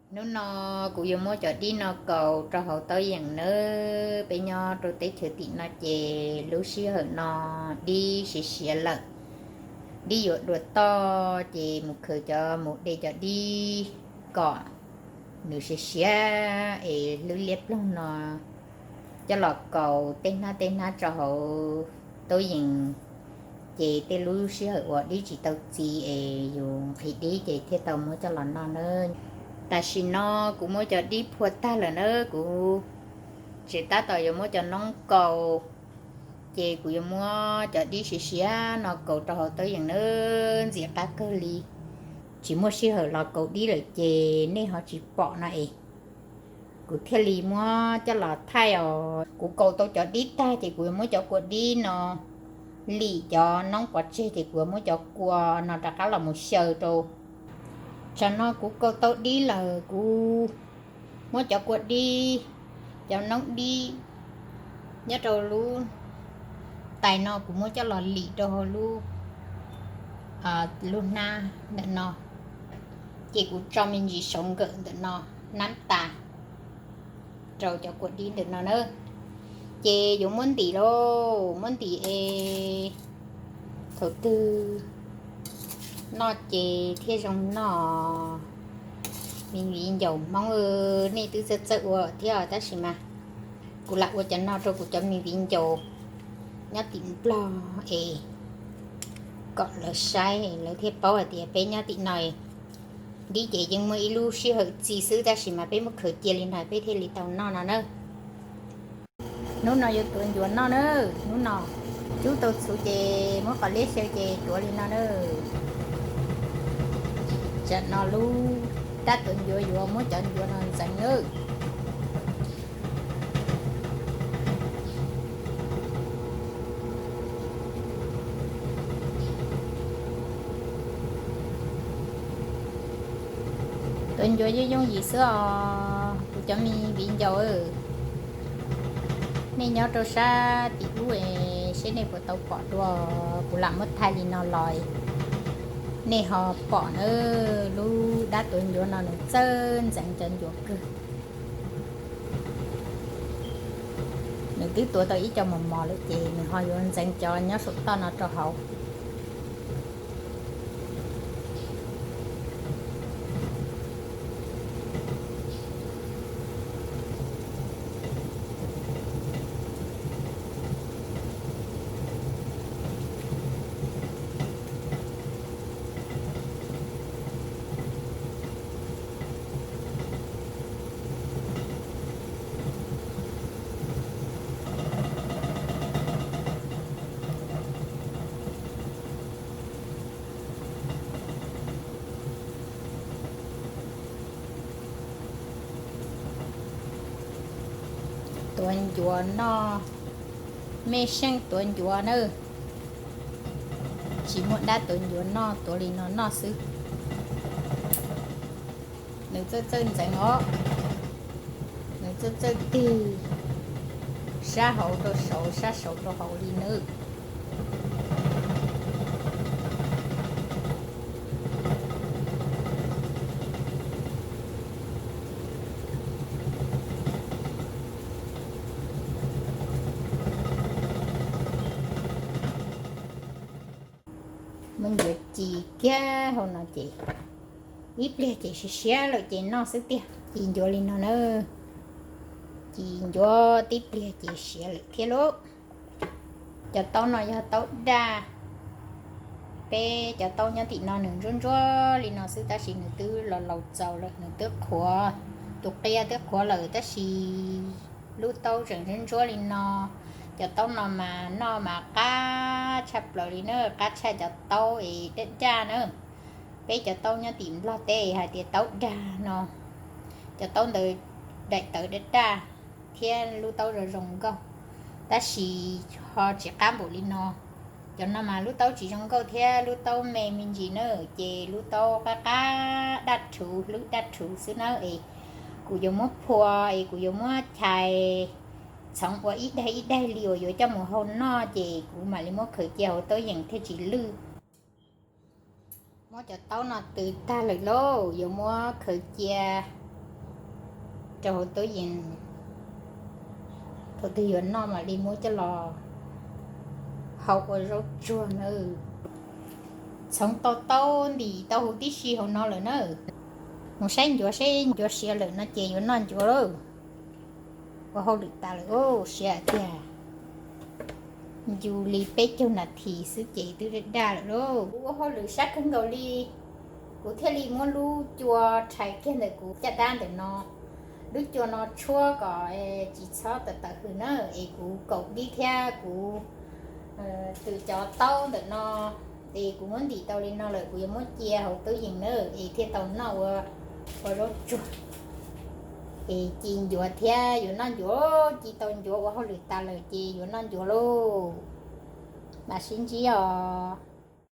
Hnub no kuv yuav muab cov dib no kaus rau hauv taub yeem nawb. Peb nyob rau teb chaws tim no ces lub sij hawm no dib siav siav lawm, dib yuav dua toj ces mus khaws cov mus de cov dib kom nws siav siav es lub liab ploog no coj los kaus tej hnab tej hnab rau hauv taub yeem, ces tej lub sij hawm uas dib tsis tau txi es yus nqhis dib ces thiaj tau muab coj los noj nawb. Tam sim no kuv muab cov dib phua tag lawm nawb, kuv tseem tab tom yuav muab cov noob kaus, ces kuv yuav muab cov dib siav siav no kaus rau hauv taub yeem nawb, ntxim qab kawg li. Tsis muaj sij hawm los kaus dib lawm ces nej ho tsis pom no es kuv thiaj li muab coj los thaij os. Kuv kaus tau cov dib tag ces kuv yuav muab cov kua dib no lim cov noob pov tseg ces kuv yuav muab cov kua no rov qab los mus xyaw rau. Tsam no kuv kaus tau dib lawm, kuv muab cov kua dib, cov noob dib nyob rau lub tais no kuv muab coj los lim rau hauv lub, lub hnab ntawm no, ces kuv tso me ntsis saum nkawm ntawm no, nab tas rau cov kua dib ntawm no na. Ces yuav muab ntim lauj, muab ntim es thaum twg noj ces thiaj zoo noj. Me viv ncaus Hmoob, nej twb txawj txawj ua thiab tab sis mas kuv lam ua cov no rau kuv cov me viv ncaus nyob tim Nplog es kom lawv saib lawv thiaj paub hais tias peb nyob tim no dib ces yeej muaj ib lub sij hawm txi xwb tab sis mas peb muab khaws cia li no peb thiaj li tau noj no na. Hnub no yuav tuav ncuav noj na, hnub no cub tau txhuv ces muab qhov liab xyaw ces tuav li no na. Tsam no lub dab tuav ncuav yuav muab cov ncuav no ntxeev nawb. Tuav ncuav yooj yooj yim xwb os kuv cov me viv ncaus. Nej nyob rau sab tim ub es seb nej puas tau pom dua, kuv lam muab thaij li no los nej ho pom na. Lub dab tuav ncuav no nws txawj ntxeev cov ncuav kawg. Nws twb tuav tau ib co mos mos lawm ces nws ho yuav ntxeev cov nyob saum toj no rau hauv. Tuav ncuav noj, mej seej tuav ncuav nawb. Tsis muaj dab tuav ncuav noj, tuav li no noj xwb. Nws txawj txawj ntxeev os, nws txawj txawj tig sab hauv rau saud, sab saud rau hauv li nawb. Muab ncuav ci kiag hauv no ces ib pliag ces siav siav lawm ces noj xwb tiag. Ci ncuav li no na, ci ncuav tib pliag ces siav lawm thiab lauj. Cov taub no yog taub daj, peb cov taub nyob tim no nws ntsuab ntsuab li no xwb tab sis nws twb los laus txaus lawm, nws twb qhuav, tus qia twb qhuav lawm tab sis lub taub tseem ntsuab ntsuab li no. Cov taub no mas noj mas qab tshaj plaws li na, qab tshaj cov taub es daj daj na. Peb cov taub nyob tim Nplog teb hais tias taub dag no, cov taub ntawd daim tawv daj daj thiab lub taub zoo zoo nkauj, tab sis ho tsis qab npaum li no. Cov no mas lub taub tsis zoo nkauj thiab lub taub me me ntsis na, ces lub taub qab qab daj rhuv, hlwb daj rhuv xwb na es kuv yuav muab phua es kuv yuav muab chais txhoov ua ib daig ib daig li uas yuav coj mus hau noj ces kuv mam li muab khaws cia hauv taub yeem thiaj tsis lwj. Muab cov taub no tws tag lawm lauj, yuav muab khaws cia rau hauv tub yees. Thaum twg yuav noj mam li muab coj los hau ua zaub tsuag nawb. Txhoov tau taub ntim tau huv tib si hauv no lawm na. Mus saib ncuav seb ncuav siav lawm no ces yuav noj ncuav lauj. Ua hauj lwm tas lawm, siav tiag. Yus li peb caug nas this xwb ces twb daj daj lawm lauj. Kuv ua hauj lwm sab kawg nkaus li, kuv thiaj li muab lub cua rhais kiag ntawm kuv caj dab ntawm no. Lub cua no tshuab kom tsis txhob tawm tawm hws na, es kuv kaum dib thiab kuv tws cov taub ntawm no, es kuv muab ntim tau li no lawm kuv yuav muab cia hauv tub yees na, es thiaj tau noj ua, ua zaub tsuag. Es ci ncuav thiab yuav noj ncuav, ci tau ncuav ua hauj lwm tas lawm ces yuav noj ncuav lauj. Mam sib ntsib os.